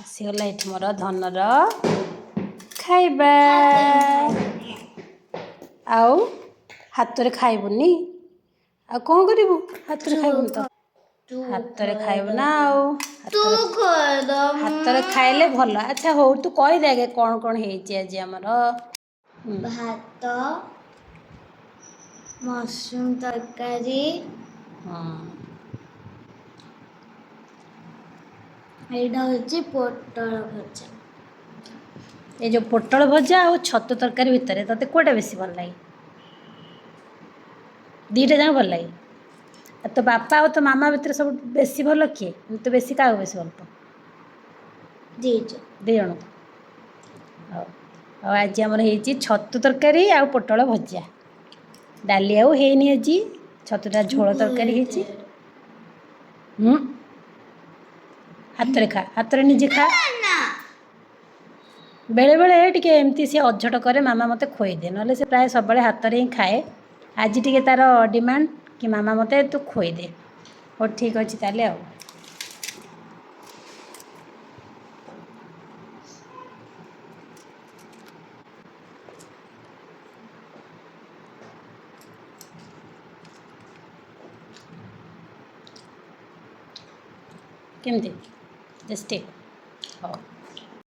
ଆସିଗଲା ଏଠି ମୋର ଧନର ଖାଇବା। ଆଉ ହାତରେ ଖାଇବୁନି, ଆଉ କ'ଣ କରିବୁ? ହାତରେ ଖାଇବୁନି ତ? ହାତରେ ଖାଇବୁ ନା ଆଉ? ହାତରେ ଖାଇଲେ ଭଲ। ଆଚ୍ଛା ହଉ, ତୁ କହିଦେ ଆଗେ କ'ଣ କ'ଣ ହେଇଛି ଆଜି ଆମର। ଭାତ, ମସରୁମ ତରକାରୀ। ହଁ। ଏଇଟା ହେଉଛି ପୋଟଳ ଭଜା। ଏ ଯେଉଁ ପୋଟଳ ଭଜା ଆଉ ଛତୁ ତରକାରୀ ଭିତରେ ତୋତେ କେଉଁଟା ବେଶୀ ଭଲ ଲାଗେ? ଦୁଇଟା ଯାକ ଭଲ ଲାଗେ। ଆଉ ତୋ ବାପା ଆଉ ତୋ ମାମା ଭିତରେ ସବୁ ବେଶୀ ଭଲ କିଏ? ତୁ ବେଶୀ କାହାକୁ ବେଶୀ ଭଲ ପାଉ? ଦୁଇ ଜଣ। ଦୁଇ ଜଣକୁ। ହଉ, ଆଉ ଆଜି ଆମର ହେଇଛି ଛତୁ ତରକାରୀ ଆଉ ପୋଟଳ ଭଜା। ଡାଲି ଆଉ ହେଇନି ଆଜି, ଛତୁଟା ଝୋଳ ତରକାରୀ ହେଇଛି। ହାତରେ ଖା, ହାତରେ ନିଜେ ଖା। ବେଳେବେଳେ ଟିକେ ଏମିତି ସିଏ ଅଝଟ କରେ, ମାମା ମୋତେ ଖୋଇଦେ, ନହେଲେ ସେ ପ୍ରାୟ ସବୁବେଳେ ହାତରେ ହିଁ ଖାଏ। ଆଜି ଟିକେ ତା'ର ଡିମାଣ୍ଡ କି ମାମା ମୋତେ ତୁ ଖୋଇଦେ। ହଉ, ଠିକ୍ ଅଛି ତାହେଲେ। ଆଉ କେମିତି ଟେଷ୍ଟି? ହଉ।